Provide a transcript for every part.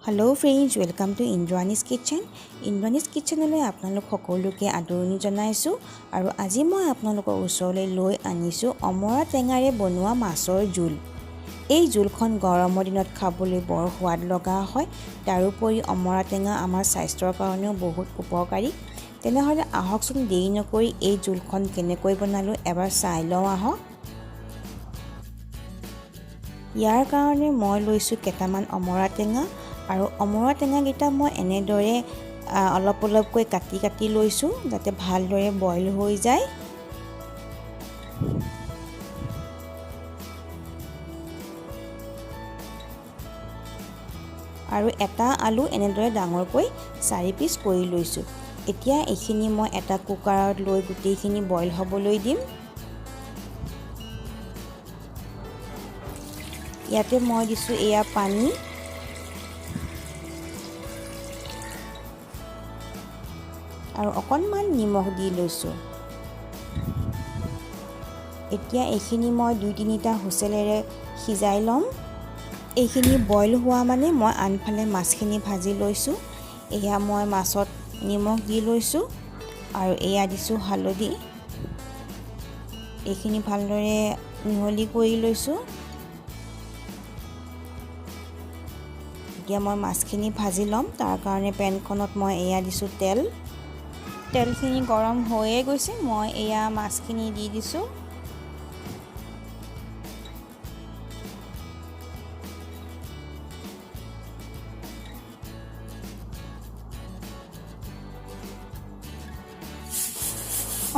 Hello friends, welcome to Indrani's Kitchen. Indrani's কিটচেনলৈ আপোনালোক সকলোকে আদৰণি জনাইছোঁ আৰু আজি মই আপোনালোকৰ ওচৰলৈ লৈ আনিছোঁ অমৰা টেঙাৰে বনোৱা মাছৰ জোল। এই জোলখন গৰমৰ দিনত খাবলৈ বৰ সোৱাদ লগা হয়। তাৰোপৰি অমৰা টেঙা আমাৰ স্বাস্থ্যৰ কাৰণেও বহুত উপকাৰী। তেনেহ'লে আহকচোন, দেৰি নকৰি এই জোলখন কেনেকৈ বনালোঁ এবাৰ চাই লওঁ আহক। ইয়াৰ কাৰণে মই লৈছোঁ কেইটামান অমৰা টেঙা আৰু অমৰা টেঙাকেইটা মই এনেদৰে অলপ অলপকৈ কাটি কাটি লৈছোঁ, যাতে ভালদৰে বইল হৈ যায়। আৰু এটা আলু এনেদৰে ডাঙৰকৈ 4 পিচ কৰি লৈছোঁ। এতিয়া এইখিনি মই এটা কুকাৰত লৈ গোটেইখিনি বইল হ'বলৈ দিম। ইয়াতে মই দিছোঁ এয়া পানী আৰু অকণমান নিমখ দি লৈছোঁ। এতিয়া এইখিনি মই দুই তিনিটা হুইচেলেৰে সিজাই ল'ম। এইখিনি বইল হোৱা মানে মই আনফালে মাছখিনি ভাজি লৈছোঁ। এয়া মই মাছত নিমখ দি লৈছোঁ আৰু এয়া দিছোঁ হালধি। এইখিনি ভালদৰে মিহলি কৰি লৈছোঁ। এতিয়া মই মাছখিনি ভাজি ল'ম। তাৰ কাৰণে পেনখনত মই এয়া দিছোঁ তেল। তেলখিনি গৰম হৈয়ে গৈছে। মই এয়া মাছখিনি দি দিছোঁ।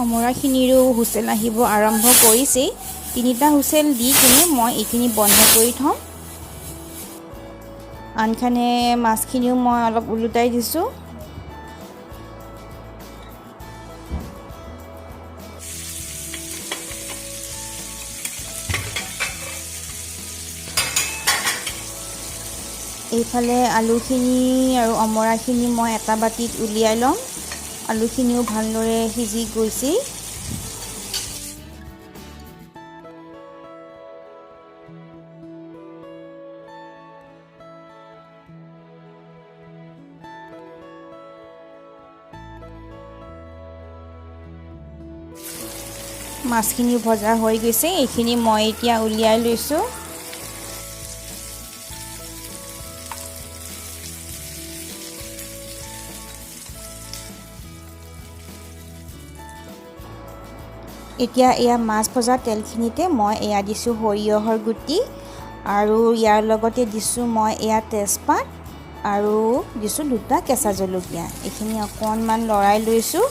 অমৰাখিনিৰো হুইচেল আহিব আৰম্ভ কৰিছেই। তিনিটা হুইচেল দি কিনে মই এইখিনি বন্ধ কৰি থ'ম। আনফালে মাছখিনিও মই অলপ ওলোটাই দিছোঁ। এইফালে আলুখিনি আৰু অমৰাখিনি মই এটা বাতিত উলিয়াই ল'ম। আলুখিনিও ভালদৰে সিজি গৈছেই। মাছখিনি ভজা হৈ গৈছে। এইখিনি মই এতিয়া উলিয়াই লৈছোঁ। এতিয়া এয়া মাছ ভজা তেলখিনিতে মই এয়া দিছোঁ সৰিয়হৰ গুটি আৰু ইয়াৰ লগতে দিছোঁ মই এয়া তেজপাত আৰু দিছোঁ দুটা কেঁচা জলকীয়া। এইখিনি অকণমান লৰাই লৈছোঁ।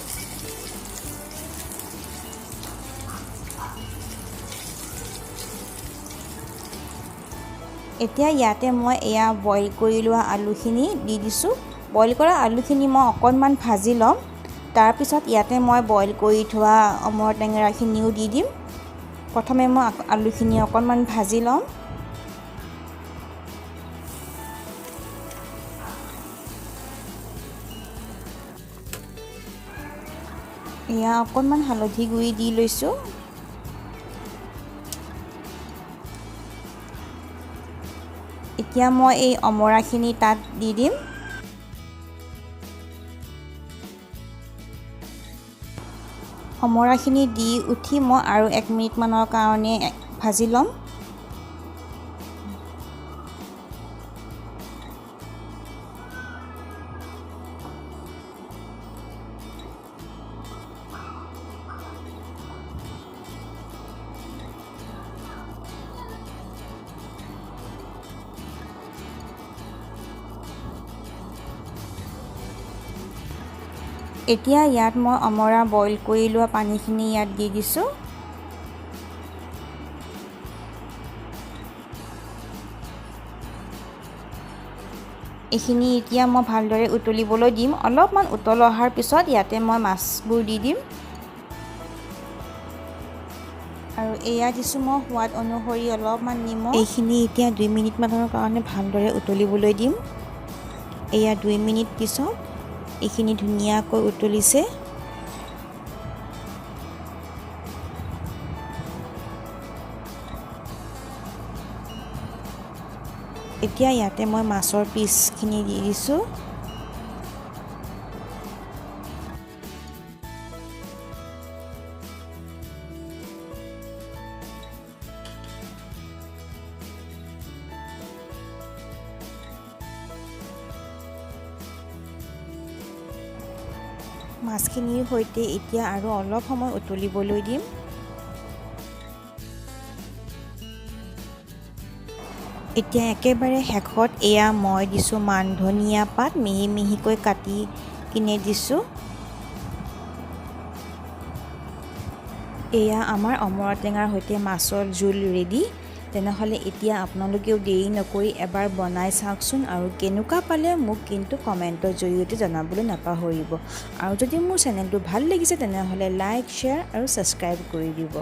এতিয়া ইয়াতে মই এয়া বইল কৰি লোৱা আলুখিনি দি দিছোঁ। বইল কৰা আলুখিনি মই অকণমান ভাজি ল'ম। তাৰপিছত ইয়াতে মই বইল কৰি থোৱা অমৰা টেঙাখিনিও দি দিম। প্ৰথমে মই আলুখিনি অকণমান ভাজি ল'ম। এয়া অকণমান হালধি গুড়ি দি লৈছোঁ। এতিয়া মই এই অমৰাখিনি তাত দি দিম। অমৰাখিনি দি উঠি মই আৰু এক মিনিটমানৰ কাৰণে ভাজি ল'ম। এতিয়া ইয়াত মই অমৰা বইল কৰি লোৱা পানীখিনি ইয়াত দি দিছোঁ। এইখিনি এতিয়া মই ভালদৰে উতলিবলৈ দিম। অলপমান উতল অহাৰ পিছত ইয়াতে মই মাছবোৰ দি দিম। আৰু এয়া দিছোঁ মই সোৱাদ অনুসৰি অলপমান নিমখ। এইখিনি এতিয়া 2 মিনিটমানৰ কাৰণে ভালদৰে উতলিবলৈ দিম। এয়া 2 মিনিট পিছত এইখিনি ধুনীয়াকৈ উতলিছে। এতিয়া ইয়াতে মই মাছৰ পিচখিনি দি দিছোঁ। মাছখিনিৰ সৈতে এতিয়া আৰু অলপ সময় উতলিবলৈ দিম। এতিয়া একেবাৰে শেষত এয়া মই দিছোঁ মান ধনিয়া পাত, মিহি মিহিকৈ কাটি কিনে দিছোঁ। এয়া আমাৰ অমৰা টেঙাৰ সৈতে মাছৰ জোল ৰেডি। তেনেহ'লে এতিয়া আপোনালোকেও দেৰি নকৰি এবাৰ বনাই চাওকচোন আৰু কেনেকুৱা পালে মোক কিন্তু কমেণ্টৰ জৰিয়তে জনাবলৈ নাপাহৰিব। আৰু যদি মোৰ চেনেলটো ভাল লাগিছে তেনেহ'লে লাইক, শ্বেয়াৰ আৰু ছাবস্ক্ৰাইব কৰি দিব।